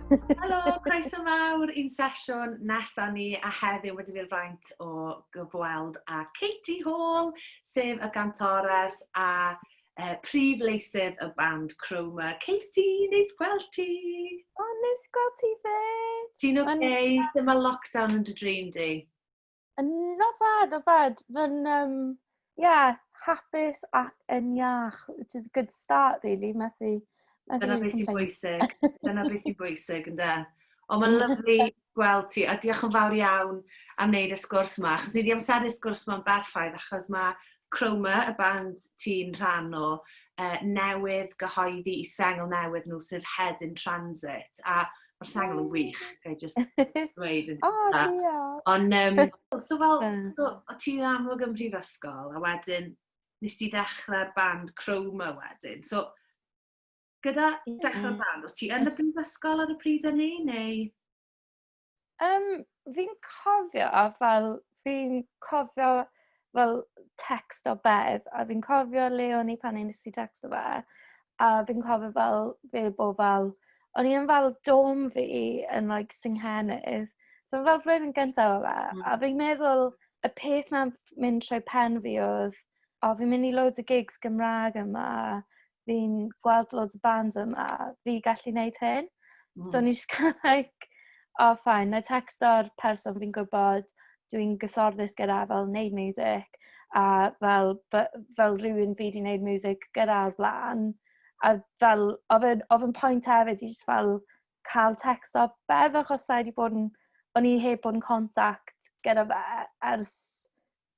Helo, croeso mawr i'n sesiwn nesa ni a heddiw wedi fi'r fraint o gyfweld â Katie Hall, sef y gantores a prif leisydd y band Chroma. Katie, neis gweld ti! O, oh, neis gweld ti fyd! Ti'n oce? Okay? Sut mae lockdown yn dy drin di? Not bad, not bad. Fy'n, yeah, hapus ac yn iach, which is a good start, really. Methu Dyna beth sy'n bwysig. Dyna beth sy'n bwysig, ynde? Ond mae'n lyfli gweld ti, a diolch yn fawr iawn am wneud y sgwrs yma, achos ni wedi amseru'r sgwrs yma'n berffaith, achos mae Chroma, y band ti'n rhan o, newydd gyhoeddi i sengl newydd nhw, sef Head in Transit, a mae'r sengl yn wych, ga i just dweud yn O, diolch. Ond, so fel, so, o ti'n amlwg ym mhrifysgol, a wedyn nes ti ddechrau'r band Chroma wedyn. So, gyda dechrau'r band, o ti yn y brifysgol ar y pryd hynny, neu? Fi'n cofio fel text o Bev, a fi'n cofio le o'n i pan nes i texto fe, a fi'n cofio fel fe bod fel, o'n i yn fel dorm fi yn like Senghennydd, so fel blwyddyn gyntaf o fe, a fi'n meddwl y peth na'n mynd trwy pen fi oedd, o, fi'n mynd i loads o gigs Gymraeg yma, fi'n gweld loads o bands yma, fi gallu gwneud hyn. So ni just kind of like, oh fine, na texto'r person fi'n gwybod dwi'n gyfforddus gyda fel wneud music, a fel rhywun fi wedi wneud music gyda o'r blaen. A fel, oedd yn point hefyd i just fel cael text o Bev, achos sa i wedi bod yn, o'n i heb bod yn contact gyda fe ers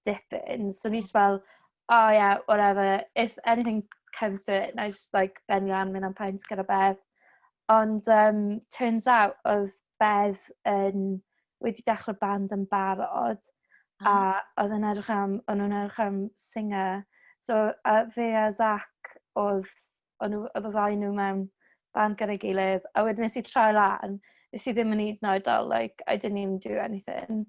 dipyn. So ni just fel, oh yeah, whatever, if anything comes to it, and I just like bennu lan mynd am pint gyda Bev. Ond turns out oedd Bev yn wedi dechrau band yn barod, a oedd yn edrych am, o'n nhw'n edrych am singer. So a fe a Zach oedd, o'n nhw, oedd y ddau nhw mewn band gyda'i gilydd, a wedyn nes i troi lan, nes i ddim yn hyd yn oed fel, like, I didn't even do anything.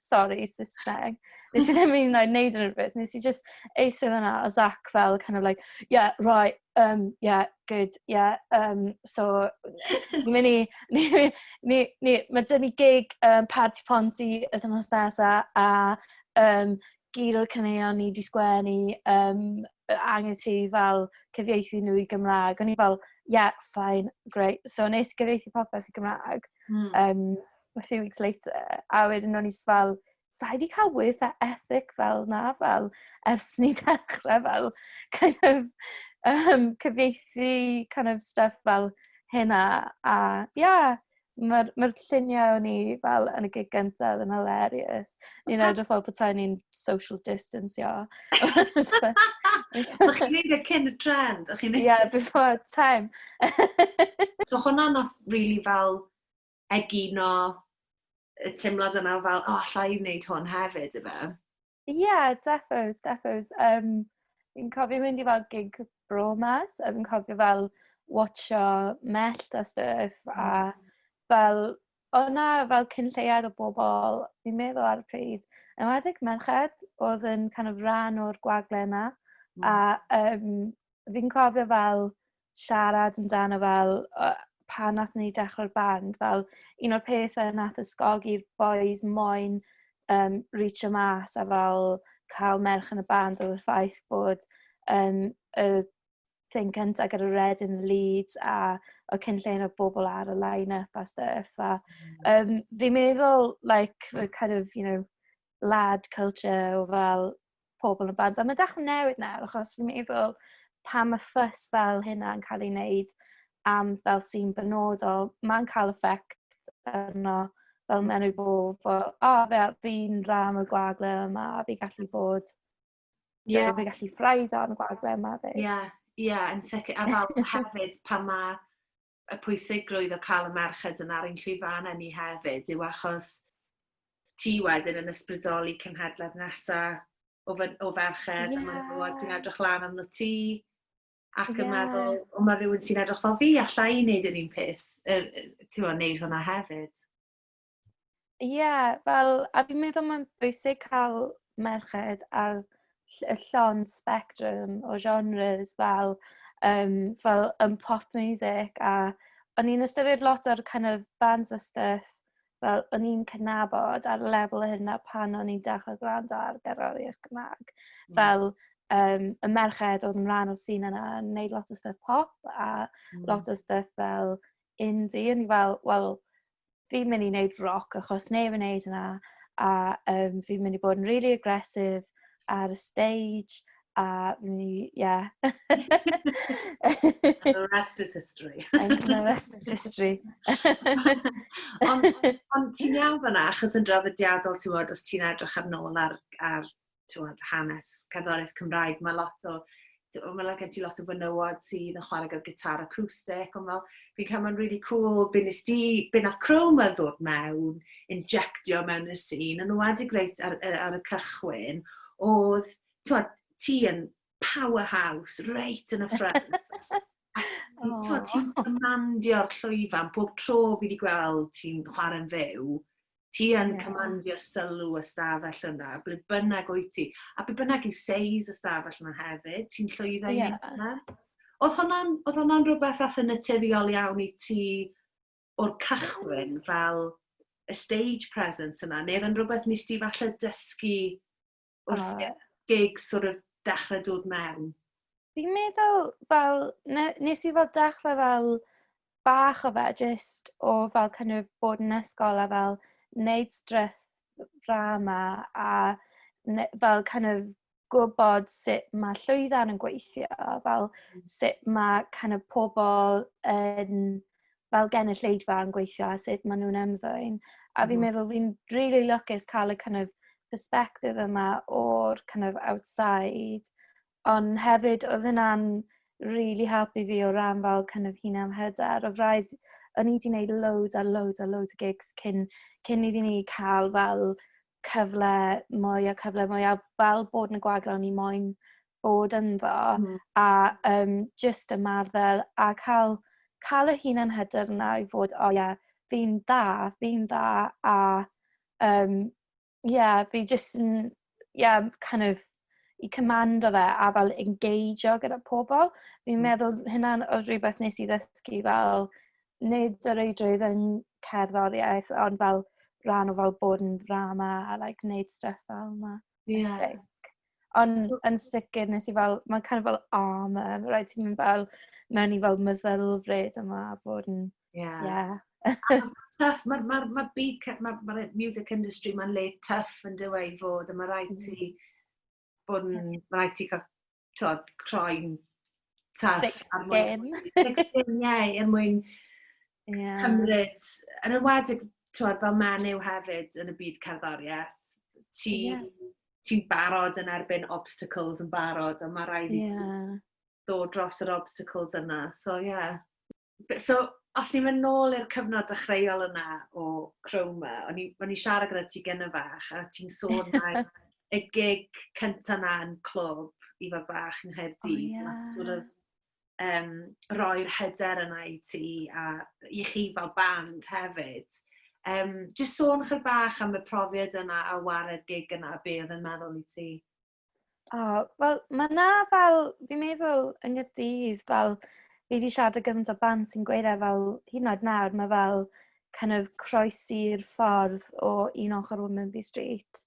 Sorry, Saesneg. Nes i ddim yn hyd yn oed neud unrhyw beth. Nes i just eistedd yna, a Zach fel kind of like, yeah, right, yeah, good, yeah, so, ni'n mynd i, ni, mae dyn ni gig Parti Ponty wythnos nesa, a gyd o'r caneuon ni 'di sgwennu, angen ti fel cyfieithu nhw i Gymraeg. O'n i fel, yeah, fine, great. So nes i gyfieithu popeth i Gymraeg a few weeks later. A wedyn o'n i just fel, sa i 'di cael work ethic fel na, fel ers ni dechrau fel kind of cyfieithu kind of stuff fel hynna. A yeah, mae'r lluniau o'n i fel yn y gig gyntaf yn hilarious. Ni'n edrych fel petai ni'n social distance-io. O'ch chi'n neud e cyn y trend? O'ch chi'n neud? Yeah, before time. So hwnna nath really fel egino y teimlad yna fel, o, oh, alla i wneud hwn hefyd, ife? Yeah, defos, defos. Fi'n cofio mynd i fel gig Bromas, a fi'n cofio fel watcho Mellt a stuff, a fel, o'na fel cyn lleiad o bobl, fi'n meddwl ar y pryd, yn enwedig merched, oedd yn kind of rhan o'r gwagle yma. A fi'n cofio fel siarad amdano fel pan nath ni dechrau'r band, fel un o'r pethau nath ysgogi'r boys moyn reachio mas a fel cael merch yn y band oedd y ffaith bod y thing cyntaf gyda Red in the Leeds a o cyn lleied o bobl ar y line-up a stuff. A fi'n meddwl, like, the kind of, lad culture o fel pobl yn y band. A mae dechrau newid nawr, achos fi'n meddwl pan mae fuss fel hynna yn cael ei wneud am fel sy'n benodol, mae'n cael effect arno fel menyw bod fel, o, oh, fe, fi'n rhan o'r gwagle yma, a fi gallu bod, fi gallu ffraiddo yn y gwagle yma. Ie, yeah, yn sicr. A fel hefyd, pan mae y pwysigrwydd o cael y merched yn ar ein llwyfannau ni hefyd, yw achos ti wedyn yn ysbrydoli cenhedlaeth nesa o ferched, a maen nhw sy'n edrych lan arno ti, ac yn meddwl, o, mae rhywun sy'n edrych fel fi, alla i wneud yr un peth, ti'n gwybod, wneud hwnna hefyd. Ie, yeah, fel, a fi'n meddwl mae'n bwysig cael merched ar y llond spectrum o genres fel yn pop music a o'n i'n ystyried lot o'r kind of bands a stuff fel o'n i'n cydnabod ar y lefel hynna pan o'n i'n dechrau gwrando ar gerddoriaeth Gymraeg. Fel y merched oedd yn rhan o'r scene yna yn neud lot o stuff pop a lot o stuff fel indie. O'n i fel, wel, fi'n mynd i wneud rock achos neb yn neud hynna a fi'n mynd i bod yn really aggressive ar y stage a fi'n mynd i, yeah. The rest is history. And the rest is history. Ond ti'n iawn fyna, achos yn draddodiadol, ti'n gwybod, os ti'n edrych ar nôl ar ti'n gwbod, hanes cerddoriaeth Cymraeg, mae gen ti lot o fenywod sydd yn chwarae gyda gitar acoustic, ond fel, fi'n cael mae'n really cool, be nes di, be nath Chroma ddod mewn, injectio mewn y scene, yn enwedig reit ar y cychwyn, oedd, ti'n gwbod, ti yn powerhouse, reit yn y ffrynt. A ti'n gwbod, ti'n comandio'r llwyfan, pob tro fi wedi gweld ti'n chwarae'n fyw, ti yn commandio sylw y stafell yna, ble bynnag wyt ti. A ble bynnag yw seis y stafell yna hefyd, ti'n llwyddo i wneud hynna. Oedd hwnna'n rhywbeth ath yn naturiol iawn i ti o'r cychwyn fel y stage presence yna, neu oedd yn rhywbeth nes ti falle dysgu wrth gig sort of dechrau dod mewn? Fi'n meddwl fel, nes i fel dechrau fel bach o fe just o fel kind of bod yn ysgol a fel wneud stuff drama a fel kind of gwybod sut mae llwyfan yn gweithio, fel sut mae kind of pobl yn fel genulleidfa yn gweithio a sut maen nhw'n ymddwyn. A fi'n meddwl fi'n really lwcus cael y kind of perspective yma o'r kind of outside. Ond hefyd oedd hynna'n really helpu fi o ran fel kind of hunan hyder. Oedd rhaid, o'n i wedi gwneud loads a loads a loads o gigs cyn iddi ni cael fel cyfle mwy a cyfle mwy a fel bod yn y gwagle o'n i moyn bod ynddo a just ymarfer a cael y hunan hyder yna i fod, o oh, ie, yeah, fi'n dda, fi'n dda a yeah, fi just yn, yeah, kind of i commando fe a fel engageio gyda pobl. Fi'n meddwl hynna'n oedd rhywbeth nes i ddysgu fel nid o reidrwydd yn cerddoriaeth, ond fel rhan o fel bod yn drama a like wneud stuff fel yna. I think. Ond so, yn sicr nes i fel, mae'n kind of fel armour, mae rhaid ti'n mynd fel mewn i fel meddylfryd yma a bod yn, yeah. Achos ma'n tough, mae'r ma byd, ma music industry, mae'n le tough yn dywe i fod, a mae rhaid ti bod yn, mae rhaid ti cael, t'wod, croen tough. Thick skin. Thick skin, ie, er mwyn cymryd, yn enwedig, t'wod, fel menyw hefyd yn y byd cerddoriaeth, ti, ti'n barod yn erbyn obstacles yn barod, a mae rhaid i ti ddod dros yr obstacles yna. So, yeah. So, os ni'n mynd nôl i'r cyfnod dechreuol yna o Chroma, o'n i siarad gyda ti gynne fach, a ti'n sôn mai y gig cynta na yn clwb Ifor Bach yng Nghaerdydd. Oh, yeah. Nath sort of roi'r hyder yna i ti a i chi fel band hefyd. Just sôn chydig bach am y profiad yna a ware'r gig yna, be oedd yn meddwl i ti? O, wel, mae na fel, fi'n meddwl yng Nghaerdydd, fel, fi wedi siarad â gymaint o band sy'n gweud e fel, hyd yn oed nawr, mae fel kind of croesi'r ffordd o un ochr Womanby Street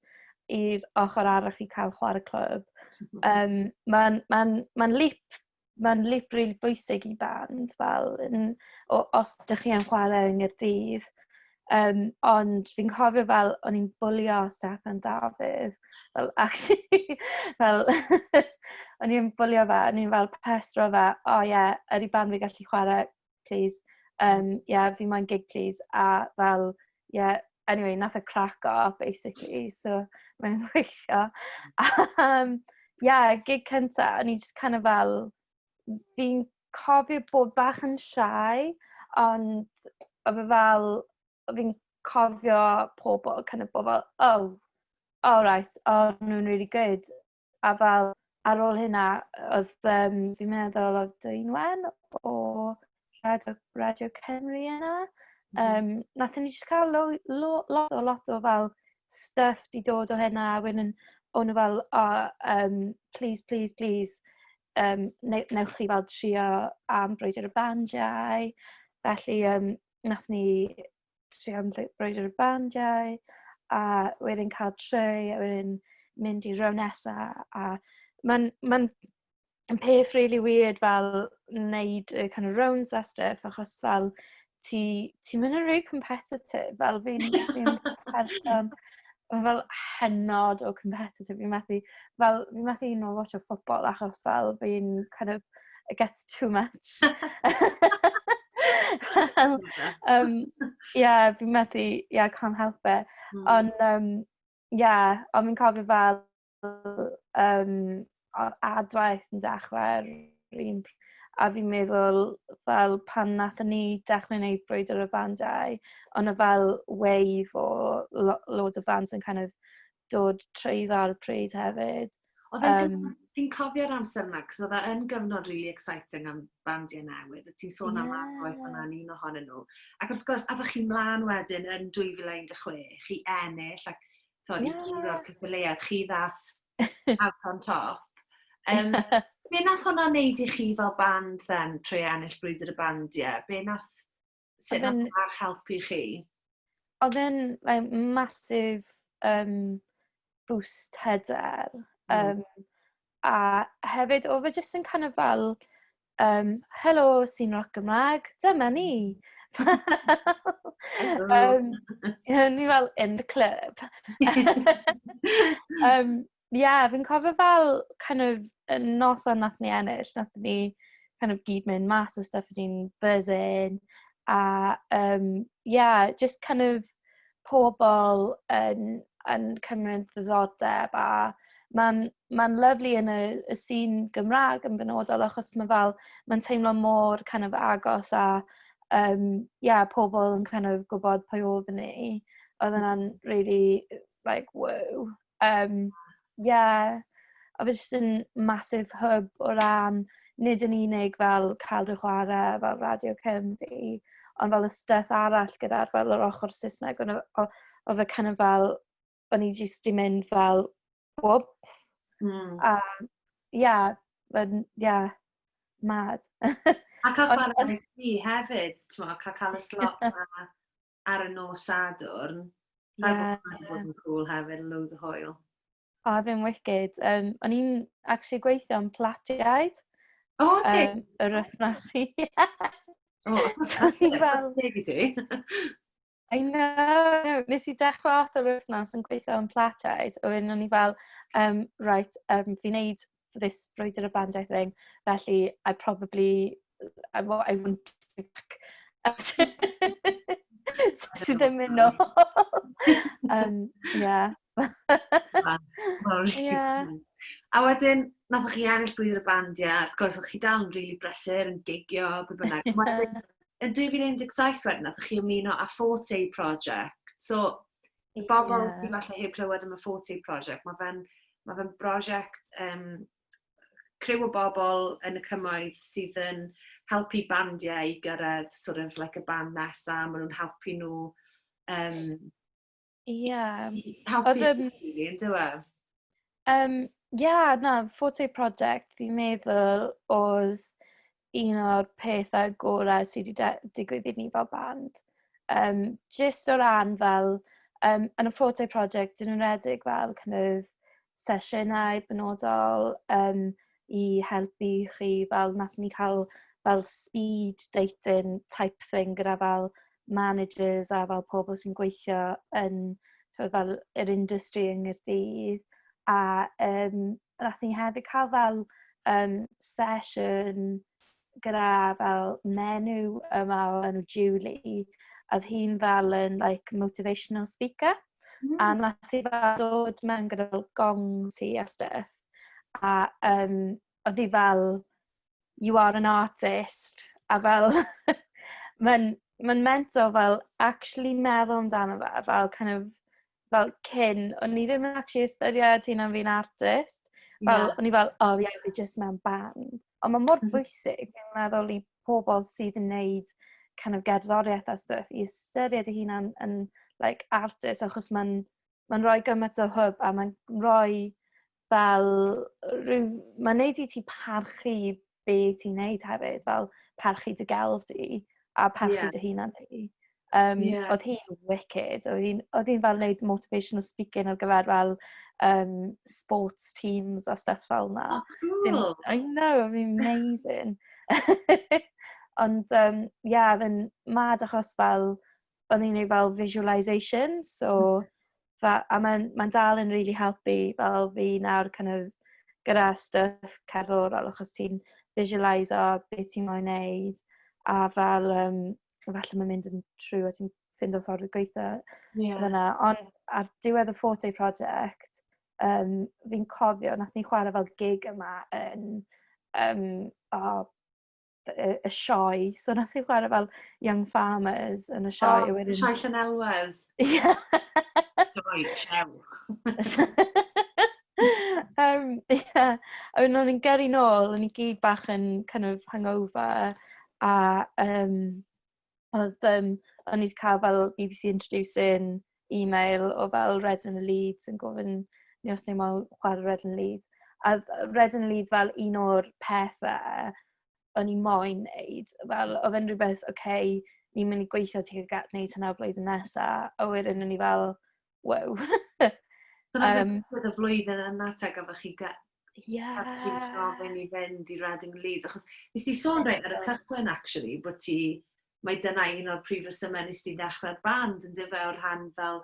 i'r ochr arall i cael chwarae clwb. Mae'n ma leap really bwysig i band, fel, os ydych chi yn chwarae yng Nghaerdydd. Ond fi'n cofio fel o'n i'n bwlio Steffan Dafydd, fel actually, fel o'n i'n bwlio fe, o'n i'n fel pestro fe, "Oh yeah, ydy band fi gallu chwarae, please? Yeah, fi moyn gig, please." A fel, yeah, anyway, nath e crack off, basically, so mae'n gweithio. Yeah, gig cynta, o'n i just kind of fel, fi'n cofio bod bach yn shy, ond oedd e fel, fi'n cofio pobl kind of bod fel, "Oh, all right, oh, nhw'n really good." A fel, ar ôl hynna, oedd, fi'n meddwl oedd Dwynwen o Radio Cymru yna. Nathon ni just cael lot o fel stuff di dod o hynna, a wedyn o'n nhw fel, "Oh, please, please, please, newch chi fel trio am Brwydr y Bandiau." Felly nath ni trio am brwydr y bandiau, a wedyn cael trwy, a wedyn mynd i'r row nesa. A mae'n yn peth really weird fel wneud y kind of rounds a stuff, achos fel ti'n mynd yn really competitive, fel fi'n person fel hynod o competitive, fi'n methu un o watch o football achos fel fi'n kind of, it gets too much. Yeah, fi'n methu, yeah, I can't help it. Ond, yeah, ond fi'n cofio fel Adwaith yn dechrau un, a fi'n meddwl fel pan nathon ni dechrau wneud brwydr y bandiau, ond o fel wave o loads o bands yn kind of dod trwyddo ar y pryd hefyd. Oedd fi'n cofio'r amser yna, cos oedd e yn gyfnod really exciting am bandiau newydd. Ti'n sôn am Adwaith yna yn un ohonyn nhw. Ac wrth gwrs, aethoch chi mlaen wedyn yn 2016, chi ennill, ac twod, i gyd o'r cystadleuaeth, chi ddath out on top. Be nath hwnna wneud i chi fel band then, trwy ennill brwydr y bandiau? Sut nath hwnna helpu chi? Oedd e'n, like, massive boost hyder. A hefyd, oedd e jyst yn kind of fel, "Helo, sîn roc Gymraeg, dyma ni." Ni fel in the club. Yeah, fi'n cofio fel kind of y noson nath ni ennill, nath ni kind of gyd mynd mas o stuff, ni'n buzzing. A yeah, just kind of pobl yn cymryd ddiddordeb a mae'n lovely yn y sîn Gymraeg yn benodol achos mae fel, mae'n teimlo mor kind of agos a yeah, pobl yn kind of gwybod pwy oedd ni. Oedd hwnna'n really, like, wow. Yeah, oedd e jyst yn massive hub o ran nid yn unig fel cael dy chwarae fel Radio Cymru, ond fel y stuff arall gyda'r fel yr ochr Saesneg, ond oedd e kind of fel, o'n i jyst di mynd fel, whoop. A yeah, but, yeah, mad. A cael chwarae maes B hefyd, ti'n cael y slot na ar y nos Sadwrn. Yeah. Bod yn cool hefyd, loads o hwyl. O, fi'n wicked. O'n i'n actually gweithio am Platiaid. O, ti? Yr wythnos i. O, fel teg i ti. I know. Nes i dechrau off yr wythnos yn gweithio am Platiaid. A wedyn o'n i fel, "Right, fi'n neud this brwydr y bandiau thing, felly I probably, I won't be back." So sydd ddim mynd nôl. Yeah. Yeah. A wedyn, nathoch chi ennill brwydr y bandiau, wrth gwrs, o'ch chi dal yn rili brysur, yn gigio, be bynnag. Wedyn, yn 2017 wedyn, nathoch chi ymuno â Forte Project. So, i bobl sydd falle heb clywed am y Forte Project, mae fe'n brosiect criw o bobl yn y cymoedd sydd yn helpu bandiau i gyrraedd sort of like y band nesa, maen nhw'n helpu nhw helpu really, yn dyw e? Yeah, na, Forte Project, fi'n meddwl oedd un o'r pethau gorau sydd wedi digwydd i ni fel band. Just o ran fel, yn y Forte Project, dyn nhw'n rhedeg fel kind of sesiynau benodol i helpu chi, fel nath ni cael fel speed dating type thing gyda fel managers a fel pobl sy'n gweithio yn, t'wod, fel yr industry yng Nghaerdydd. A nath ni hefyd cael fel session gyda fel menyw yma o enw Julie. A oedd hi'n fel yn, like, motivational speaker. A nath hi fel dod mewn gyda fel gongs hi a stuff. A oedd hi fel, "You are an artist." A fel, mae'n mental fel actually meddwl amdano fe, fel kind of, fel cyn, o'n i ddim yn actually ystyried hunan fi'n artist. Fel, o'n i fel, "Oh yeah, fi just mewn band." Ond mae mor bwysig, fi'n meddwl, i pobl sydd yn neud kind of gerddoriaeth a stuff, i ystyried eu hunan yn, like, artist, achos mae'n rhoi gymaint o hwb a mae'n rhoi fel, mae'n neud i ti parchu be ti'n neud hefyd, fel parchu dy gelf di. A parchu dy hunan di. Oedd hi'n wicked. Oedd hi'n fel wneud motivational speaking ar gyfer fel sports teams a stuff fel na. Oh, cool. I know, oedd hi'n amazing. Ond, yeah, oedd yn mad achos fel, oedd hi'n neud fel visualisation, so, a mae'n dal yn really helpu fel fi nawr kind of gyda stuff cerddorol, achos ti'n visualiso beth ti'n moyn neud, a fel, falle mae'n mynd yn true a ti'n ffindo ffordd o gweithio fyna. Ond ar diwedd y Forte Project, fi'n cofio, nath ni chwarae fel gig yma yn oh, y sioe. So nath ni chwarae fel Young Farmers yn y sioe. Oh, wedyn Sioe Llanelwedd. Yeah. Sorry, chew. Yeah. A wedyn o'n i'n gyrru nôl, o'n i gyd bach yn kind of hungover, a oedd, o'n i wedi cael fel BBC Introducing email o fel Reading and Leeds yn gofyn ni os ni moyn chwarae Reading and Leeds. A Reading and Leeds fel un o'r pethau o'n i moyn wneud. Fel, oedd yn rhywbeth, oce, okay, ni'n mynd i gweithio tuag at wneud hynna flwyddyn nesaf. A wedyn o'n i fel, wow. So nath y flwyddyn yna te gafoch chi chi'n gofyn i fynd i Reading Leeds? Achos nes ti sôn reit ar y cychwyn, actually, bod ti, mae dyna un o'r prif resymau nes ti ddechrau'r band yn dyfe o'r rhan fel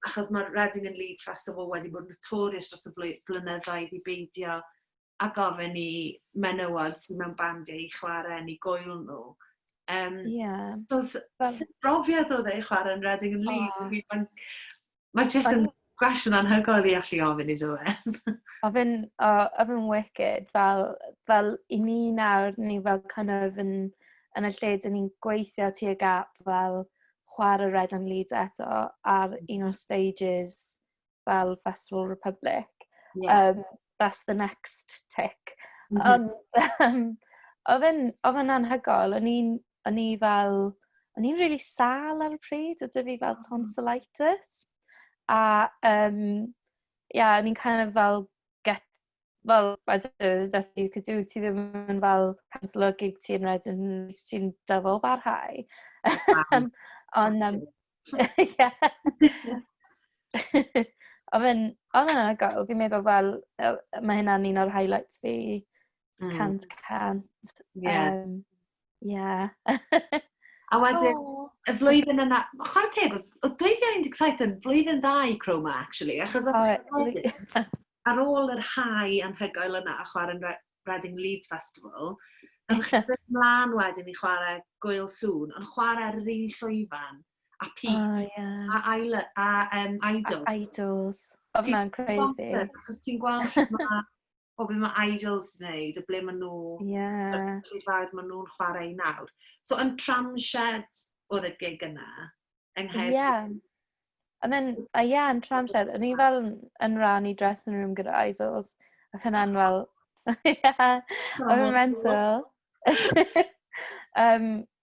Achos mae'r Reading and Leeds Festival wedi bod yn notorious dros y blynyddoedd i beidio a gofyn i menywod sydd mewn bandiau i chwarae yn eu gwyl nhw. So, sut brofiad oedd e i chwarae yn Reading and Leeds? Oh. Mae jyst yn gwestiwn anhygoel i allu ofyn i rhywun. Oedd yn wicked, fel i ni nawr, ni fel kind of yn y lle dyn ni'n gweithio tuag at fel chwarae Reading and Leeds eto ar un o'r stages fel Festival Republic. That's the next tick. Ond oedd yn anhygoel. O'n i'n really sâl ar y pryd, oedd 'da fi fel tonsillitis. A yeah, o'n i'n kind of fel get, well, I don't know, there's nothing you could do. Ti ddim yn fel cancel gig ti yn Reading, ti'n dyfal barhau. Wow. Ond, yeah. Oedd yn anhygoel. Fi'n meddwl fel, mae hynna'n un o'r highlights fi. 100%. Yeah. A wedyn, y flwyddyn yna, chwarae teg, oedd 2017 yn flwyddyn dda i Chroma, actually, achos oedd wedyn, ar ôl yr high anhygoel yna a chwarae'n Reading Leeds Festival, oedd chi'n mynd mlaen wedyn i chwarae Gwyl Sŵn, ond chwarae ar yr un llwyfan, a Peak, a, Isla, a Idols. A Idols. Oedd hwnna'n crazy. Achos ti'n gweld o be mae Idols yn wneud, a ble maen nhw, llwyfan maen nhw'n chwarae i nawr. So, yn Tramshed oedd y gig yna, yng Nghaerdydd. Yeah. And then, yeah, yn Tramshed, o'n i fel yn rhannu dressing room gyda Idols. Ac hynna'n fel, yeah, oedd yn mental.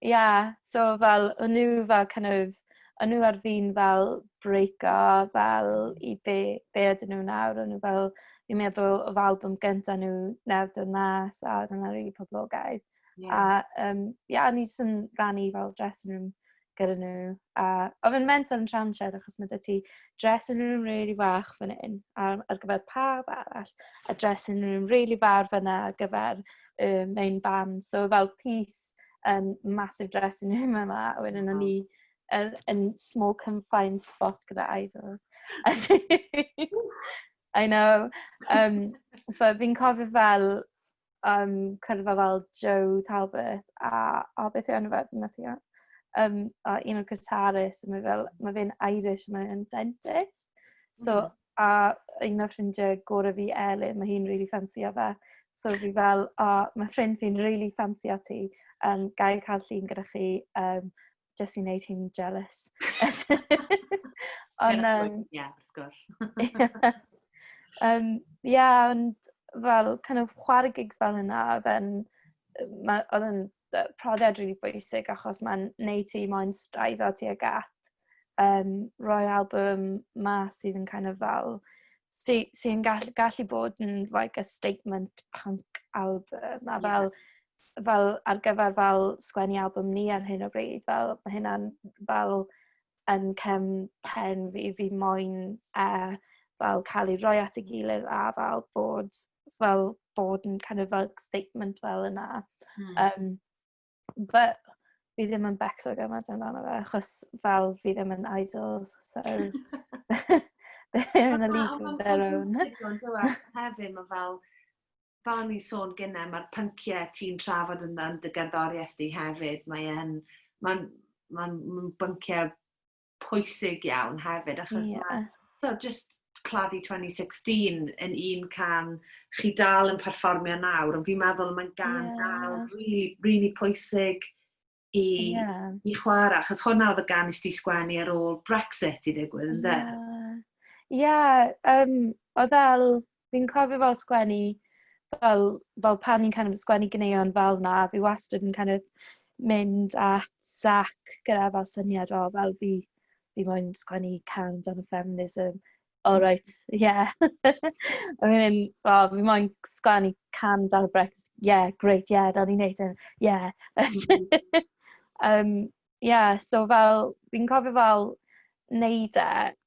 Yeah, so fel, o'n nhw fel kind of, o'n nhw ar fin fel breako fel i be ydyn nhw nawr. O'n nhw fel, fi'n meddwl o album gyntaf nhw newydd dod mas a oedd hwnna'n really poblogaidd. A yeah, o'n i jyst yn rannu fel dressing room gyda nhw. A oedd yn mental yn Tramshed achos mae 'da ti dressing room really fach fan hyn ar gyfer pawb arall a dressing room really fawr fyna ar gyfer y main band. So fel Peace yn massive dressing room yma a wedyn o'n i yn small confined spot gyda Idols. I know. But fi'n cofio fel cwrdd fel Joe Talbot a o, beth yw enw fe? Fi'n methu. A un o'r guitarists, mae fel, mae fe'n Irish, mae'n dentist. So, a un o'r ffrindiau gorau fi, Elin, mae hi'n really fancy fe. So fi fel, o, mae ffrind fi'n really fancy ti. Ga i cael llun gyda chi, just i wneud hi'n jealous. Ond, yeah, wrth gwrs. Yeah, ond fel kind of chwarae gigs fel hynna, oedd yn profiad really bwysig achos mae'n neud ti moyn streifo tuag at rhoi album mas sydd yn kind of fel sy'n gallu bod yn like a statement punk album a fel fel ar gyfer fel sgwennu album ni ar hyn o bryd, fel mae hynna'n fel yn cefn pen fi, fi moyn fel cael ei roi at ei gilydd a fel bod yn kind of fel statement fel yna. But fi ddim yn becso gymaint amdano fe, achos fel fi ddim yn idols, so they're in a league of their own. Hefyd, mae fel o'n i'n sôn gynnau, mae'r pynciau ti'n trafod yn dy gerddoriaeth di hefyd, mae'n bynciau pwysig iawn hefyd, achos mae, so just Claddu 2016 yn un cân chi dal yn perfformio nawr, ond fi'n meddwl mae'n gân dal really, really pwysig i chwarae, achos hwnna oedd y gân nes ti sgwennu ar ôl Brexit i ddigwydd, ynddo? Ie, yeah, oedd fel, fi'n cofio fel sgwennu, fel pan ni'n kind of sgwennu ganeuon fel na, fi wastad yn kind of mynd at Zach gyda fel syniad o fel fi moyn sgwennu cân am feminism. All right, yeah. I mean, well, fi moyn sgwennu cân dan Brexit. Yeah, great, yeah, da ni'n neud hyn. Yeah. Yeah, so fel, fi'n cofio fel neud e,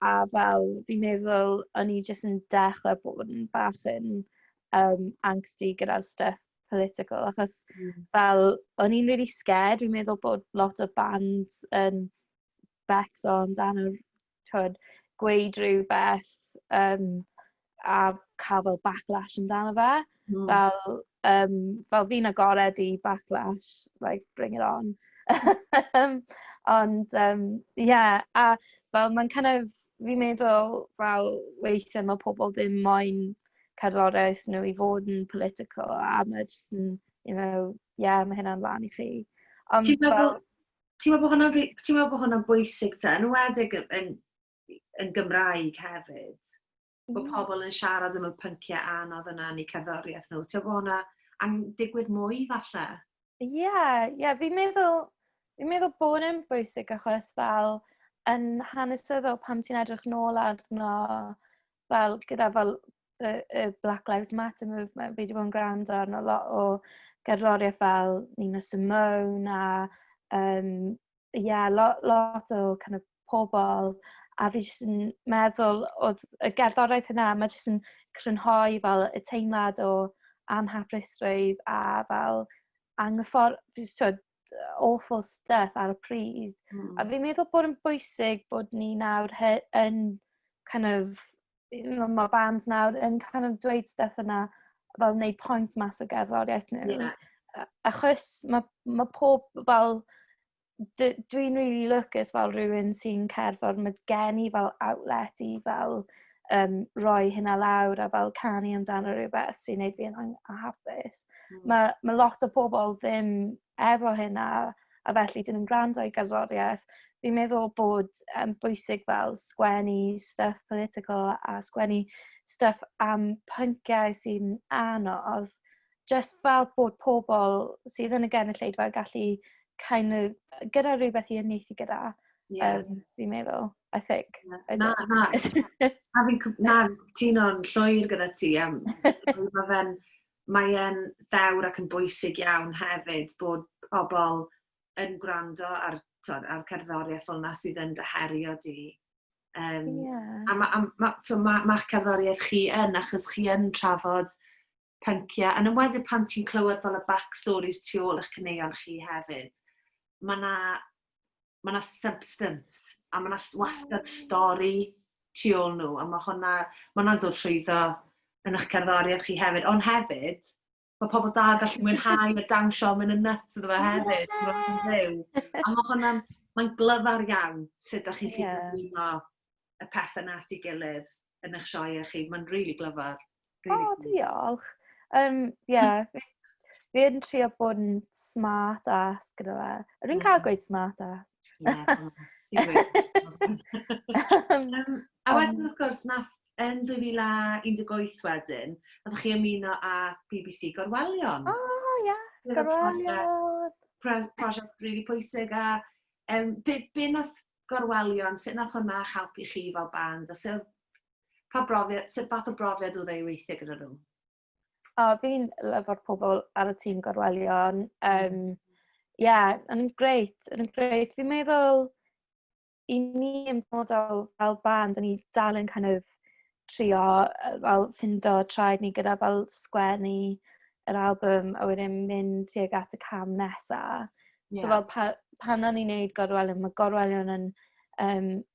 a fel fi'n meddwl o'n i jyst yn dechrau bod yn bach yn angsty gyda'r stuff political, achos fel o'n i'n really scared, fi'n meddwl bod lot o bands yn becso amdano, twyd, gweud rhywbeth a cael fel backlash amdano fe. Fel fi'n agored i backlash, like, bring it on. Ond, yeah, a fel mae'n kind of, fi'n meddwl fel weithiau mae pobl ddim moyn cerddoriaeth nhw i fod yn political a mae jyst yn, yeah, mae hynna'n lan i chi. Ond ti'n meddwl bod hwnna'n bwysig te, yn enwedig yn Gymraeg hefyd? Bod pobl yn siarad am y pynciau anodd yna yn eu cerddoriaeth nhw. Ti'n meddwl bod hwnna yn digwydd mwy falle? Ie, fi'n meddwl bod yn bwysig achos fel yn hanesyddol pam ti'n edrych nôl arno fel gyda fel y Black Lives Matter movement, fi wedi bod yn gwrando arno lot o gerddoriaeth fel Nina Simone a yeah, lot o kind of pobl a fi jyst yn meddwl oedd y gerddoriaeth yna, mae jyst yn crynhoi fel y teimlad o anhapusrwydd a fel anghyffor, twyd, awful stuff ar y pryd. A fi'n meddwl bod yn bwysig bod ni nawr yn kind of, mae bands nawr yn kind of dweud stuff yna fel wneud point mas o gerddoriaeth nhw. Achos mae pob fel dwi'n really lwcus fel rhywun sy'n cerddor, mae gen i fel outlet i fel roi hynna lawr a fel canu amdano rhywbeth sy'n neud fi yn hapus. Mae lot o pobl ddim efo hynna a felly dyn nhw'n gwrando i gerddoriaeth. Fi'n meddwl bod bwysig fel sgwennu stuff political a sgwennu stuff am pynciau sy'n anodd, just fel bod pobl sydd yn y gynulleidfa gallu kind of, gyda rhywbeth i uniaethu gyda, fi'n meddwl, I think. I Na, na. Na, cytuno'n llwyr gyda ti. Mae e'n ddewr ac yn bwysig iawn hefyd bod pobl yn gwrando ar, twod, ar cerddoriaeth fel yna sydd yn dy herio di. A ma'ch cerddoriaeth chi yn, achos chi yn trafod pynciau. Yn enwedig pan ti'n clywed fel y backstories tu ôl eich caneuon chi hefyd, mae na, ma na substance a mae na wastad stori tu ôl nhw a mae hwnna'n dod trwyddo yn eich cerddoriaeth chi hefyd. Ond hefyd, mae pobl da yn gallu mwynhau a dawnsio a mynd yn nuts iddo fe hefyd. Mae'n fyw. A mae hwnna'n, mae'n glyfar iawn sut ydych chi'n gallu cyflwyno y pethau na at ei gilydd yn eich sioeau chi. Mae'n really glyfar. Really Oh, diolch. Yeah, fi yn trio bod yn smart ass gyda fe. Ydw i'n cael gweud smart ass? Ie, ti'n gweud. A wedyn, wrth gwrs, nath yn 2018 wedyn, nath chi ymuno â BBC Gorwelion. Oh, ie, Gyda Gorwelion. Prosiect really pwysig a be nath Gorwelion, sut nath hwnna helpu chi fel band a sut fath o brofiad oedd e i weithio gyda nhw? O, fi'n lyfo'r pobl ar y tîm Gorwelion. Yeah, yn great, yn great. Fi'n meddwl, i ni yn benodol fel band, o'n ni dal yn kind of trio fel ffindo traed ni gyda fel sgwennu yr album a wedyn mynd tuag at y cam nesa. So fel pan o'n i'n neud Gorwelion, mae Gorwelion yn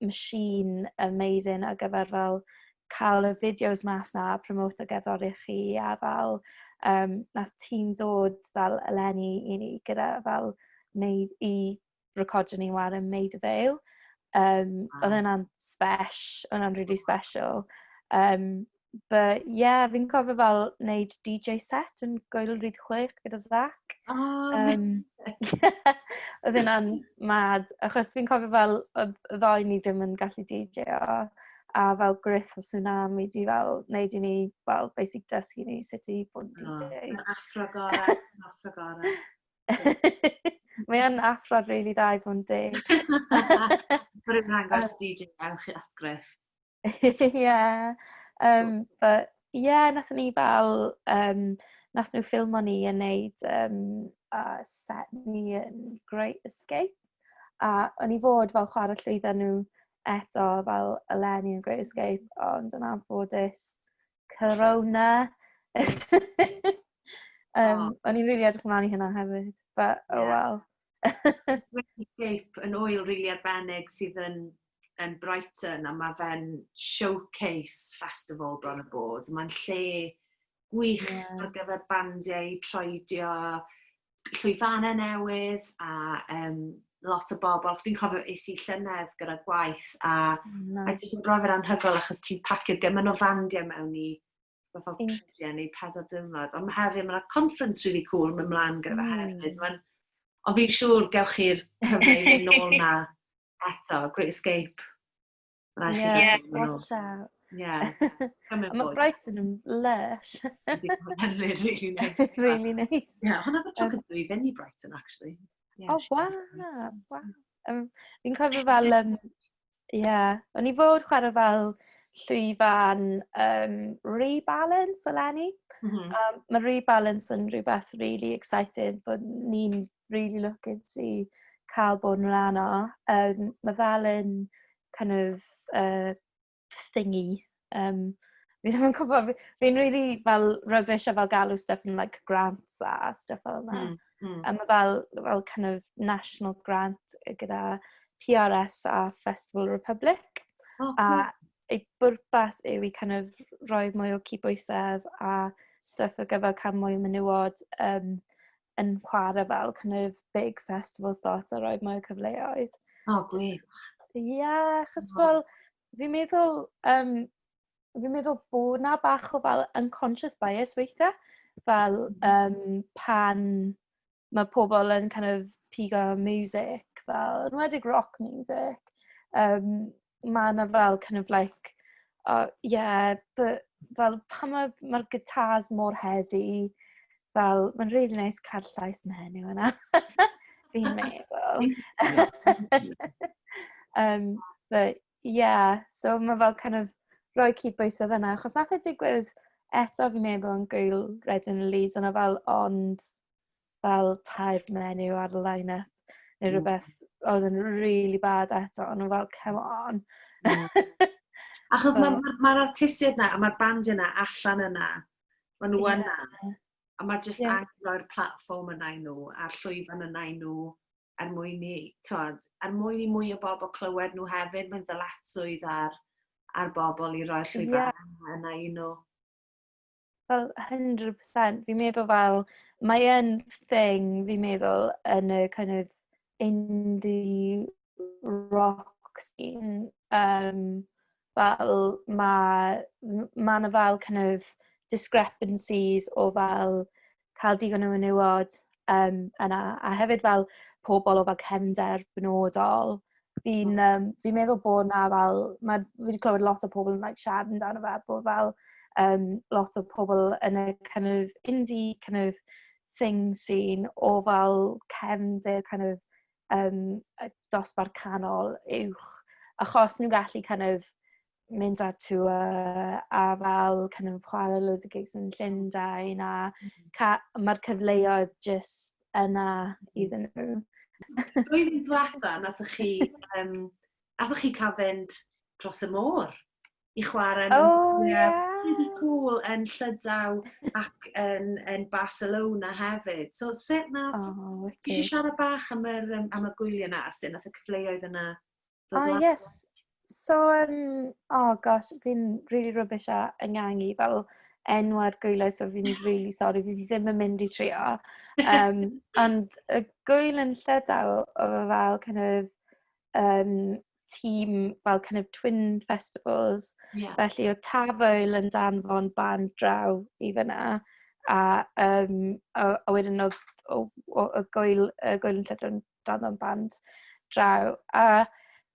machine amazing ar gyfer fel cael y fideos mas na, promote gerddoriaeth chi a fel nath tîm dod fel eleni i ni gyda fel neud i recordio ni war yn Maida Vale. Oedd hynna'n oedd hynna'n really special. But yeah, fi'n cofio fel wneud DJ set yn Gŵyl Rhyd 6 gyda Zach. Oh, Oedd hynna'n mad, achos fi'n cofio fel oedd y ddoi ni ddim yn gallu DJ-o, a fel Griff o Swnami di fel wneud i ni fel basic dysgu ni sut i bod yn Oh, DJs. Athro gorau, athro gorau. Mae yn athro really dda i fod yn deg. Mae rhywun angen DJ, ewch at Griff. Yeah. But yeah, nathon ni fel, nath nhw ffilmo ni yn neud set ni yn Great Escape. A o'n i fod fel chwarae llwyddo nhw eto fel eleni yn Great Escape, ond yn anffodus, Corona. O'n i'n really edrych ymlaen i hynna hefyd, but oh well. Great Escape yn ŵyl really arbennig sydd yn Brighton, a mae fe'n showcase festival bron y bod. Mae'n lle gwych ar gyfer bandiau i troedio llwyfannau newydd a lot o bobl. Fi'n cofio es i llynedd gyda gwaith a jyst yn brofiad anhygoel achos ti'n pacio gymaint o fandiau mewn i fel 3 neu 4 diwrnod. Ond hefyd mae yna conference really cool yn mynd mlaen gyda fe hefyd. Ond fi'n siŵr gewch chi'r cyfle i fynd nôl na eto, Great Escape. Ma' raid chi gael mynd nôl. Watch out. Yeah. A mae Brighton yn lush. Ydy, mae'n really nice. Really nice. Yeah, hwnna oedd y tro cyntaf i fynd i Brighton, actually. Yeah, Oh, wow. Fi'n cofio fel, yeah, o'n i fod chwarae fel llwyfan Rebalance eleni. Mae Rebalance yn rhywbeth really excited bod ni'n really lwcus i cael bod yn rhan o. Mae fel yn kind of thingy. Fi ddim yn gwybod, fi'n really fel rubbish a fel galw stuff yn like grants a stuff fel yna. A mae fel kind of national grant gyda PRS a Festival Republic. Oh, A cool. ei bwrpas yw i kind of rhoi mwy o cydbwysedd a stuff ar gyfer cael mwy o menywod yn chwarae fel kind of big festival slots a rhoi mwy o cyfleoedd. Oh, gwych. Ie, yeah, achos fel fi'n meddwl bod na bach o fel unconscious bias weithiau. Fel pan mae pobl yn kind of pigo music, fel yn enwedig rock music, mae yna fel kind of like, yeah, but fel pan mae'r ma guitars mor heavy, fel mae'n really nice cael llais menyw yna. Fi'n meddwl. But yeah, so mae fel kind of rhoi cydbwysedd yna, achos nath e digwydd eto fi'n meddwl yn Gŵyl Reading and Leeds, yna fel ond fel tair menyw ar y line-up neu rhywbeth oedd yn really bad eto, ond nhw fel, "Come on." Achos mae'r ma artistiaid na a mae'r bandiau na allan yna. Maen nhw yna. A mae jyst angen rhoi'r platfform yna i nhw a'r llwyfan yna i nhw er mwyn i, twod, er mwyn i mwy o bobl clywed nhw hefyd. Mae'n ddyletswydd ar bobl i roi'r llwyfan yna i nhw. Fel 100%. Fi'n meddwl fel, mae yn thing, fi'n meddwl, yn y kind of indie rock scene. Fel mae 'na fel kind of discrepancies o fel cael digon o menywod yna. A hefyd fel pobl o fel cefnder benodol. Fi'n fi meddwl bod na fel, fi wedi clywed lot o pobl yn like, siarad amdano fe, bod fel lot o pobl yn y kind of indie kind of thing scene o fel cefndir kind of dosbarth canol uwch, achos nhw'n gallu kind of mynd ar tour a fel kind of chwarae loads o gigs yn Llundain a mae'r cyfleoedd just yna iddyn nhw. Blwyddyn diwetha, nathoch chi cael fynd dros y môr i chwarae yn really cool yn Llydaw ac yn Barcelona hefyd. So sut nath... Oh, Ti eisiau siarad bach am y gwyliau yna a sut nath y cyfleoedd yna dod lan? Yes. So, oh gosh, fi'n really rubbish a yngangu fel enwau'r gwyliau, so fi'n really sorry, fi ddim yn mynd i trio. Ond y gwyl yn Llydaw oedd e fel kind of team, fel kind of twin festivals. Felly oedd Tafwyl yn danfon band draw i fyna. A wedyn oedd y gwyl yn Llydaw yn danfon band draw. A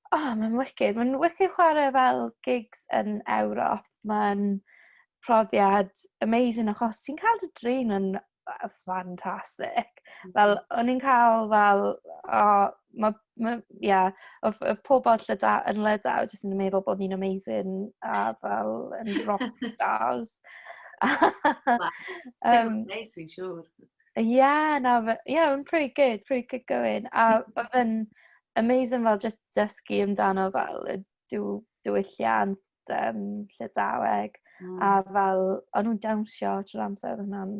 oh, mae'n wicked. Mae'n wicked chwarae fel gigs yn Ewrop. Mae'n profiad amazing achos ti'n cael dy drin yn ffantastig. Fel, o'n i'n cael fel, oh, ma, yeah, y pobl yn Lydaw jyst yn meddwl bod ni'n amazing a fel yn rock stars. Neis, fi'n siŵr. Yeah, na, yeah, mae'n pretty good, pretty good going. A oedd yn amazing fel just dysgu amdano fel y diwylliant Llydaweg. A fel, o'n nhw'n dawnsio trwy'r amser, oedd hwnna'n,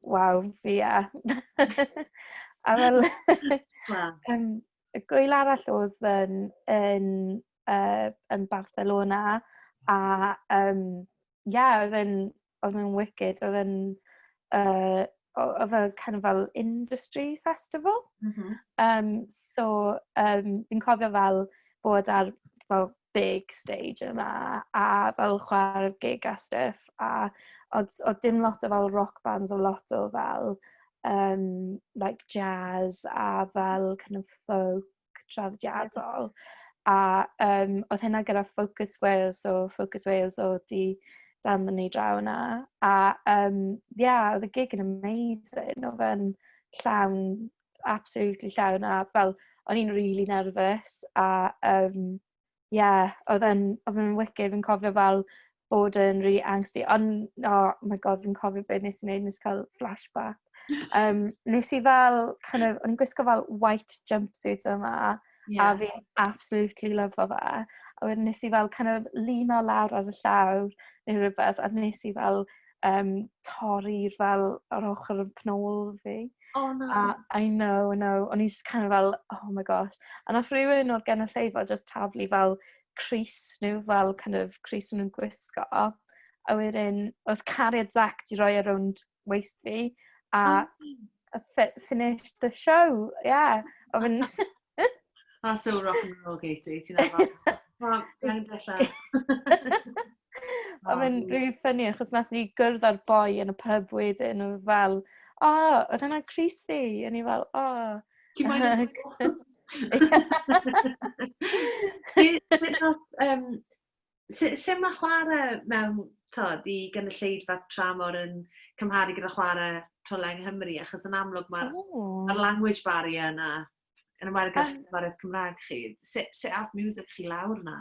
waw, fi, ie. A fel, y gwyl arall oedd yn Barcelona, a yeah, oedd yn wicked, oedd fel kind of fel industry festival. So, fi'n cofio fel bod ar fel big stage yma a fel chwarae gig a stuff a oedd dim lot o fel rock bands o lot o fel like jazz a fel kind of folk traddodiadol a oedd hynna gyda Focus Wales, so Focus Wales oedd di danfon ni draw yna a yeah, oedd y gig yn amazing, oedd e'n llawn, absolutely llawn, a fel o'n i'n really nervous a yeah, oedd e'n wicked. Fi'n cofio fel bod yn really angsty. Ond, oh my God, fi'n cofio beth nes i wneud, nes i cael flashback. Nes i fel, kind of, o'n i'n gwisgo fel white jumpsuit yma, a fi'n absolutely lyfo fe. A wedyn nes i fel kind of leano lawr ar y llawr neu rhywbeth, a nes i fel torri'r fel ar ochr y penôl fi. Oh no. A I know, I know. O'n i just kind of fel, "Oh my gosh." A nath rhywun o'r gynulleidfa just taflu fel crys nhw, fel kind of crys nhw'n gwisgo. A wedyn, oedd cariad Zach di roi ar rownd waist fi. A finished the show, yeah. Oedd yn That's so rock and roll, Katie. Ti'n efo. Mae'n bella. Oedd yn really funny achos nath ni gwrdd â'r boi yn y pub wedyn, oedd fel, "Oh, oedd hwnna crys fi?" A ni fel, "Oh." Ti'n moyn sut mae chwarae mewn, tod, i gynulleidfa tramor yn cymharu gyda chwarae rhywle yng Nghymru? Achos yn amlwg mae'r ma language barrier yna, yn enwedig gyda cerddoriaeth Cymraeg chi. Sut ath music chi lawr yna?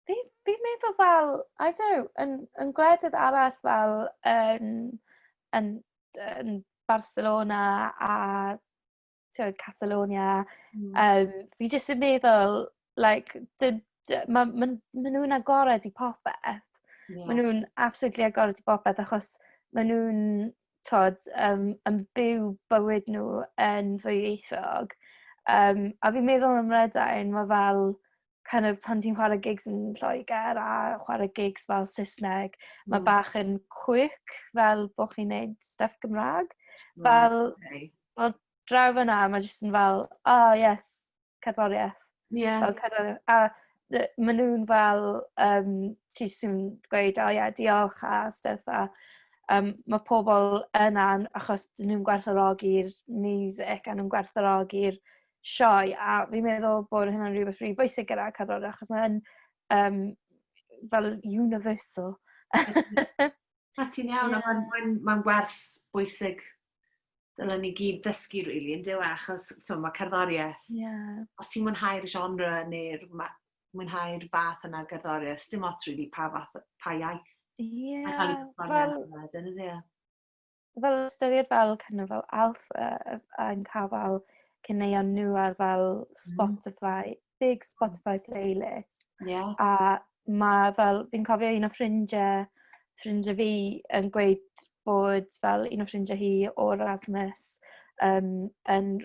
Fi meddwl fel, I don't know, yn gwledydd arall fel yn Barcelona a t'wod, Catalonia, fi jyst yn meddwl, like, ma nhw'n agored i popeth. Ma nhw'n absolutely agored i popeth achos ma nhw'n, t'od, yn byw bywyd nhw yn ddwyieithog. A fi'n meddwl ym Mhrydain, mae fel, kind of, pan ti'n chwarae gigs yn Lloegr a chwarae gigs fel Saesneg, mae bach yn quick fel bod chi'n neud stuff Gymraeg. Fel, fel draw fyna, mae jyst yn fel, "Oh yes, cerddoriaeth." Fel cerddoriaeth. A maen nhw'n fel, ti jyst yn gweud, "Oh yeah, diolch" a stuff. A mae pobl yna achos dyn nhw'n gwerthfawrogi'r music a nhw'n gwerthfawrogi'r sioe. A fi'n meddwl bod hynna'n rhywbeth rili bwysig gyda cerddoriaeth achos mae'n fel universal. Na, ti'n iawn, a mae'n wers bwysig dylen ni gyd ddysgu, really, yn dyw e, achos so, mae cerddoriaeth, os ti'n mwynhau'r genre neu'r Mwynhau'r fath yna gerddoriaeth, dim ots really pa fath, pa iaith. Ie. Mae'n cael ei Fel, wedyn, ydy e? Fel ystyried fel kind of fel Alffa yn cael fel caneuon nhw ar fel Spotify, big Spotify playlist. A mae fel, fi'n cofio un o ffrindiau fi yn gweud bod fel un o ffrindiau hi o Erasmus yn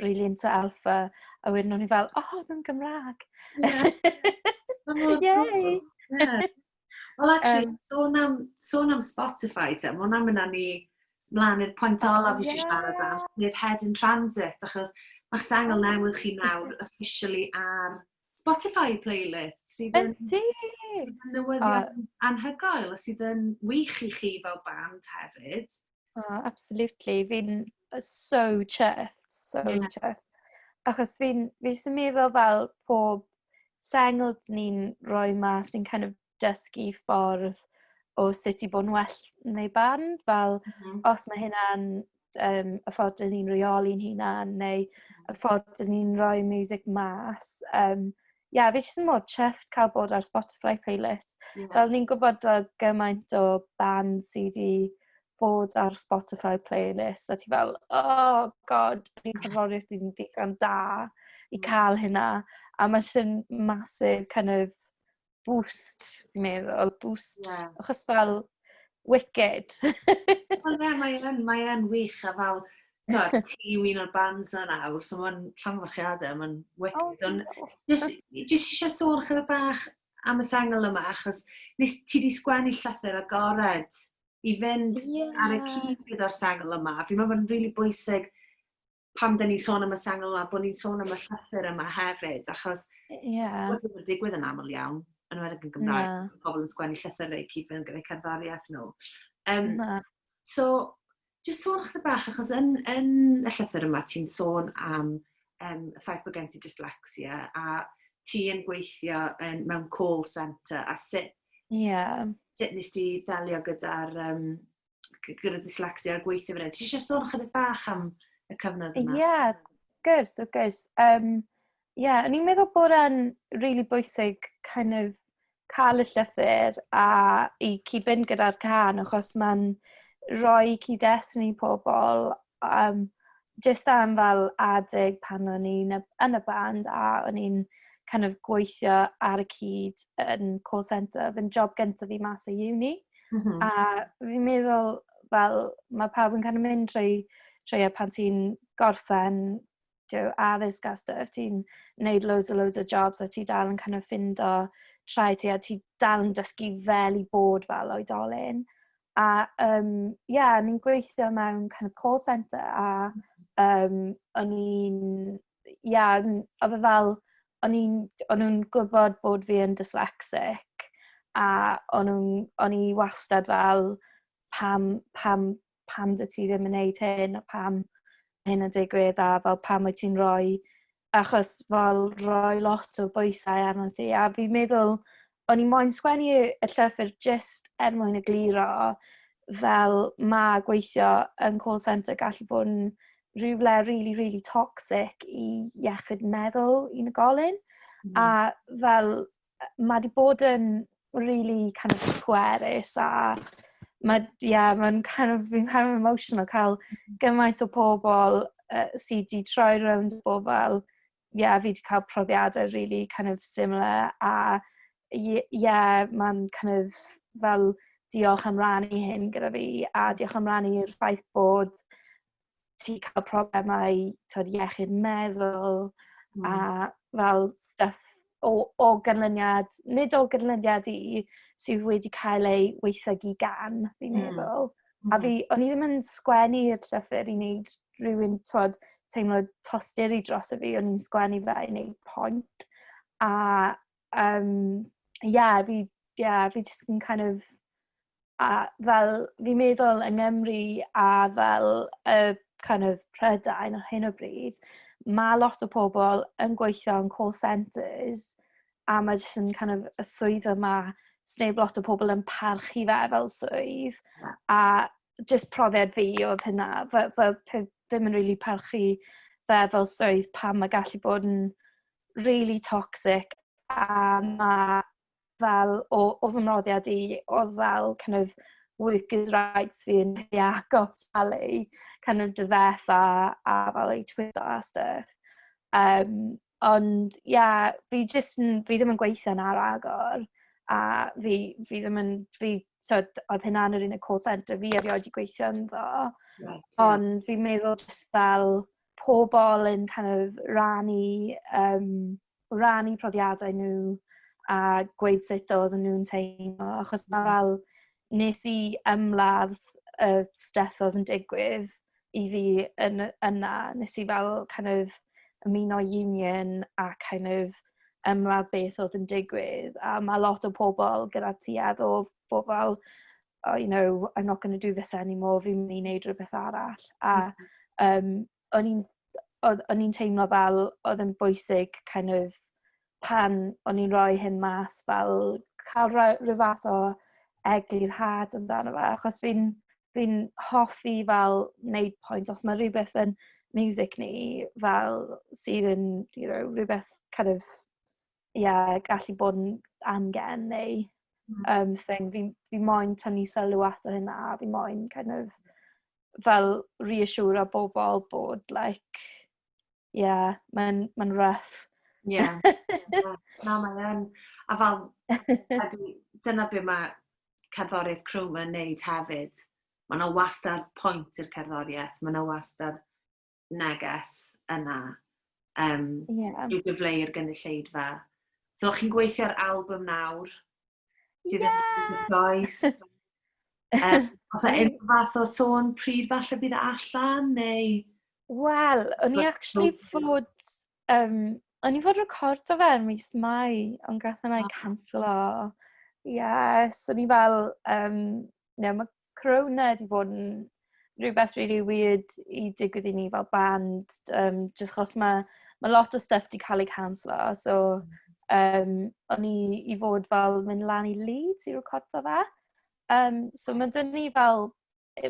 really into Alffa. A wedyn o'n i fel, "Oh, nhw'n Gymraeg." Yay! Yeah. Well, actually, sôn am Spotify te, mae hwnna'n mynd â ni mlaen i'r pwynt olaf fi eisiau siarad am, sef Head in Transit, achos mae'ch sengl newydd chi nawr officially ar Spotify playlist, sydd yn, sydd yn newyddion anhygoel, a sydd yn wych i chi fel band hefyd. Oh, absolutely. Fi'n so chuffed, so chuffed. Achos fi jyst yn meddwl fel pob sengl ni'n rhoi mas, ni'n kind of dysgu ffordd o sut i bod yn well neu band. Fel os mae hynna'n y ffordd dyn ni'n reoli'n hunan neu y ffordd dyn ni'n rhoi music mas. Yeah, fi jyst yn mor chuffed cael bod ar Spotify playlist. Fel ni'n gwybod fel gymaint o band sydd wedi bod ar Spotify playlist a ti fel, "Oh God, fi'n cerddoriaeth fi'n ddigon da i cael hynna." A mae jyst yn massive kind of boost, fi'n meddwl, boost, achos fel wicked. Wel, ie, mae yn wych a fel, twod, ti yw un o'r bands yna nawr, so mae'n llongyfarchiadau, mae'n wicked. Ond Oh, just eisiau sôn chydig bach am y sengl yma, achos nes ti di sgwennu llythyr agored i fynd ar y cyd gyda'r sengl yma. Fi'n meddwl bod yn rili bwysig pam dyn ni'n sôn am y sengl yma, bod ni'n sôn am y llythyr yma hefyd, achos bod yn digwydd yn aml iawn, yn enwedig yn Gymraeg, Na. pobl yn sgwennu llythyrau i cyd-fynd gyda'i cerddoriaeth nhw. Na. So, just sôn chydig bach, achos yn y llythyr yma ti'n sôn am y ffaith bod gen ti dyslexia a ti yn gweithio mewn call centre a sut, sut nes ti ddelio gyda dyslexia a gweithio fan hyn. Ti eisiau sôn chydig bach am y cyfnod yma? Ie, yeah, gwrs, wrth gwrs. Yeah, o'n i'n meddwl bod e'n really bwysig kind of cael y llythyr a i cyd-fynd gyda'r cân, achos mae'n rhoi cyd-destun i pobl just am fel adeg pan o'n i'n yn y band a o'n i'n kind of gweithio ar y cyd yn call centre. Fy'n job gyntaf fi mas o uni. A fi'n meddwl fel mae pawb yn kind of mynd trwy e pan ti'n gorffen addysg a stuff, ti'n neud loads a loads o jobs a ti dal yn kind of ffindo traed ti a ti dal yn dysgu fel i bod fel oedolyn. A yeah, ni'n gweithio mewn kind of call centre a o'n i'n, yeah, oedd e fel, o'n nhw'n gwybod bod fi yn dyslexic a o'n i wastad fel pam dy ti ddim yn neud hyn a pam hyn yn digwydd a fel pam wyt ti'n rhoi, achos fel rhoi lot o bwysau arno ti. A fi'n meddwl o'n i moyn sgwennu y llythyr just er mwyn egluro fel mae gweithio yn call centre gallu bod yn rhywle really, really toxic i iechyd meddwl unigolyn. A fel mae di bod yn really kind of pwerus a mae, yeah, mae'n kind of, fi'n kind of emotional cael gymaint o pobl sydd wedi troi rownd bod fel, yeah, fi wedi cael profiadau really kind of similar a yeah, mae'n kind of fel diolch am rannu hyn gyda fi a diolch am rannu'r ffaith bod ti cael problemau, twod, iechyd meddwl a fel stuff o ganlyniad, nid o ganlyniad i, sydd wedi cael ei weithiogi gan, fi'n meddwl. A fi, o'n i ddim yn sgwennu'r llythyr i wneud rhywun, twod, teimlo tosturi dros y fi, o'n i'n sgwennu fe i wneud pwynt. A, yeah, yeah, fi just yn kind of, a fel, fi'n meddwl yng Nghymru a fel y kind of Prydain ar hyn o bryd, mae lot o pobl yn gweithio yn call centres a mae jyst yn kind of y swydd yma, sneb lot o pobl yn parchu fe fel swydd. A just profiad fi oedd hynna, fel ddim yn really parchu fe fel swydd pan mae gallu bod yn really toxic. A ma' fel o fy mhrofiad i, oedd fel kind of workers' rights fi yn rhy agos fel ei kind of difetha a fel ei twisto a stuff. Ond ie, yeah, fi jyst yn, fi ddim yn gweithio na ragor a fi ddim yn, fi, so, oedd hynna'n yr unig call centre fi erioed wedi gweithio ynddo. Right, yeah. Ond fi'n meddwl jyst fel pobl yn kind of rannu profiadau nhw a gweud sut oedden nhw'n teimlo. Achos mae fel nes i ymladd y stuff oedd yn digwydd i fi yn, yna. Nes i fel kind of ymuno union a kind of ymladd beth oedd yn digwydd. A mae lot o pobl gyda tuedd o bod fel, "Oh, I'm not going to do this anymore, fi'n mynd i wneud rhywbeth arall." A o'n i'n teimlo fel oedd yn bwysig kind of pan o'n i'n rhoi hyn mas fel cael rhyw fath o eglurhad amdano fe, achos fi hoffi fel wneud pwynt os mae rhywbeth yn music ni fel sydd yn rhywbeth kind of, yeah, gallu bod yn amgen neu thing. Fi moyn tynnu sylw ato hynna a fi moyn kind of fel reassure bobl bod like, yeah, mae'n rough. Yeah. Na, mae yn. A fel, ydy, dyna be mae cerddoriaeth Chroma yn neud hefyd. Mae yna wastad pwynt i'r cerddoriaeth, mae yna wastad neges yna i'w gyfleu i'r gynulleidfa. So, chi'n gweithio ar album nawr, sydd yn gyffrous. Oes 'na unrhyw fath o sôn pryd falle bydd e allan, neu? Wel, o'n i actually fod... O'n i fod recordo fe yn mis Mai, ond gath hwnna ei canslo. Yes, o'n i fel... No, mae Corona wedi bod yn rhywbeth really weird i digwydd i ni fel band, just achos mae lot o stuff wedi cael ei canslo, so o'n i i fod fel mynd lan i Leeds i recordo fe. So mae dyn ni fel,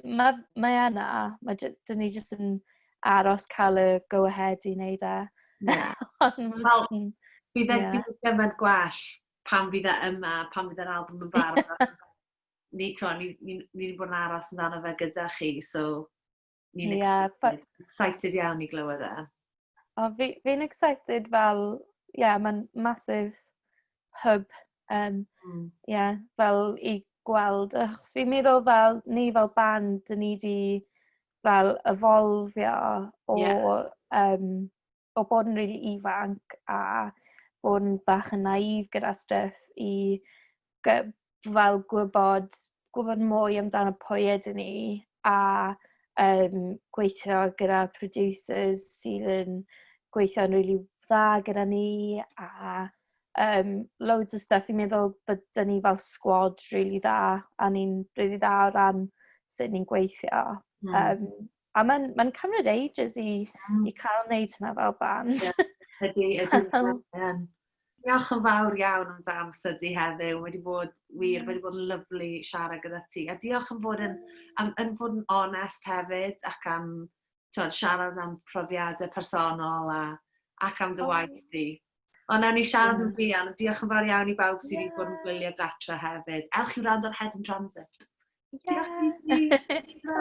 mae yna, mae dyn ni jyst yn aros cael y go-ahead i wneud e. Ond ma' Wel, jyst yn bydd e bydd e gymaint gwell pan fydd e yma, pan fydd yr album yn barod, achos ni, t'mo, ni wedi bod yn aros amdano fe gyda chi, so ni'n excited iawn i glywed e. O, fi'n excited fel, yeah, mae'n massive hub, yeah, fel i gweld, achos fi'n meddwl fel ni fel band, dyn ni di fel evolfio o bod yn really ifanc a bod yn bach yn naif gyda stuff i fel gwybod mwy amdano pwy ydyn ni a gweithio gyda producers sydd yn gweithio'n really dda gyda ni a loads o stuff. Fi'n meddwl bod dyn ni fel squad really dda a ni'n really dda o ran sut ni'n gweithio. A mae'n cymryd ages i cael wneud hynna fel band. Ie, ydy. Diolch yn fawr iawn am dy amser di heddiw. Mae wedi bod wir, mae wedi bod yn lyfli siarad gyda ti. A diolch am fod yn onest hefyd ac am, t'wod, siarad am profiadau personol ac am dy waith di. Ond nawn ni siarad yn fuan. Diolch yn fawr iawn i bawb sydd wedi bod yn gwylio gatre hefyd. Ewch i wrando ar Head in Transit. Diolch i ti. Ta.